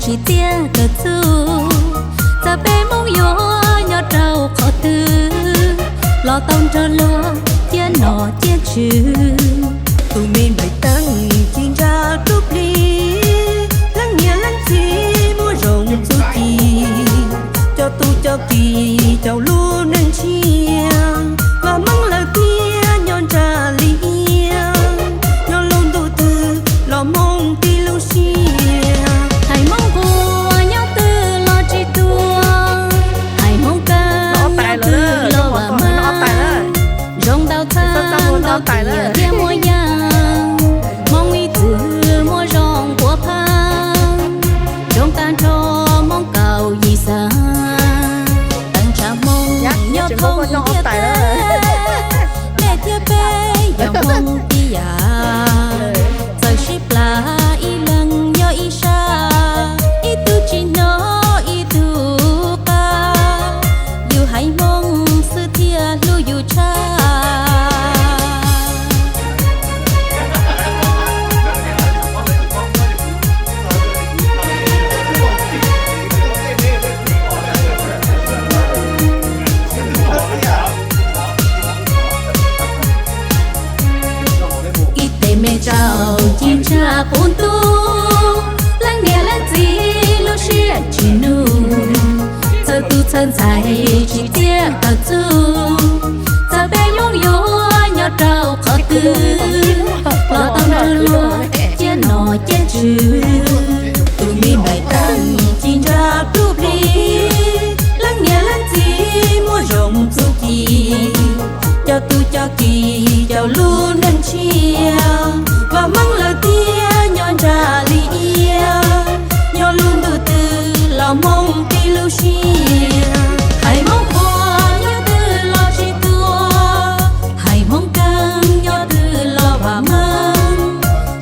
tsis txiaj kawm txuj. Txawm peb Hmoob yuav nyob rau qhov twg, los tau nrog luag ciaj nom ciaj tswv. Tus me nplaim teeb ci ntsa dub plig, leej niam leej txiv muaj zoo txuj ci, coj tub coj ki caum lub neej tshiab. Vam meej lawm tiag nyob ntsaj li iab, nyob lub ntuj twg los Hmoob tib lub siab. Haiv Hmoob nquag nyob twg los tsis tuag, haiv Hmoob kawg nyob twg los vam meej. Zoo ntau txheej ntau tiam thiab muaj yeej, Hmoob ib txwm muaj zoo puav pheej, zoo tag nrho Hmoob kaum yim xeem. Teev tshav Hmoob nyob thoob ntiaj teb, nej thiab peb yog Hmoob tib yam. Txawm sib plam ib leeg nyob ib sab, ib tug tsis hnov ib tug qab, yus haiv Hmoob xwb thiaj hlub yus tshaj. Ib tes me tsaus ci ntsa qub ntuj, leej niam leej txiv lub siab tsis nug. Txhawj tub txhawj ntxhais tsis txiaj kawm txuj, txawm peb Hmoob yuav nyob rau qhov twg, los tau nrog luag ciaj nom ciaj tswv. Tus me nplaim teeb ci ntsa dub plig, leej niam leej txiv muaj zoo txuj ci, coj tub coj ki caum lub neej tshiab. Vam meej lawm tiag nyob ntsaj li iab, nyob lub ntuj twg los Hmoob tib lub siab. Haiv Hmoob nquag nyob twg los tsis tuag, haiv Hmoob kawg nyob twg los vam meej.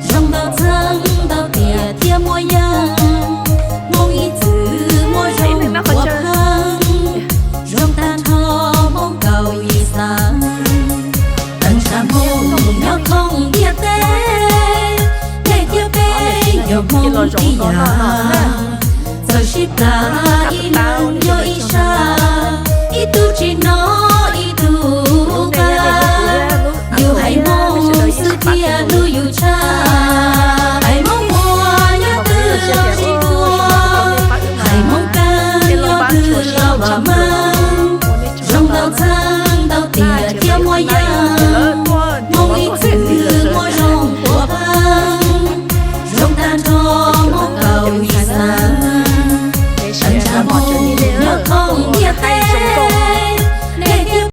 Zoo ntau txheej ntau tiam thiab muaj yeej, Hmoob ib txwm muaj zoo puav pheej, zoo tag nrho Hmoob kaum yim xeem. Teev tshav Hmoob nyob thoob ntiaj teb, nej thiab peb yog Hmoob tib yam. Txawm sib plam ib leeg nyob ib sab, ib tug tsis hnov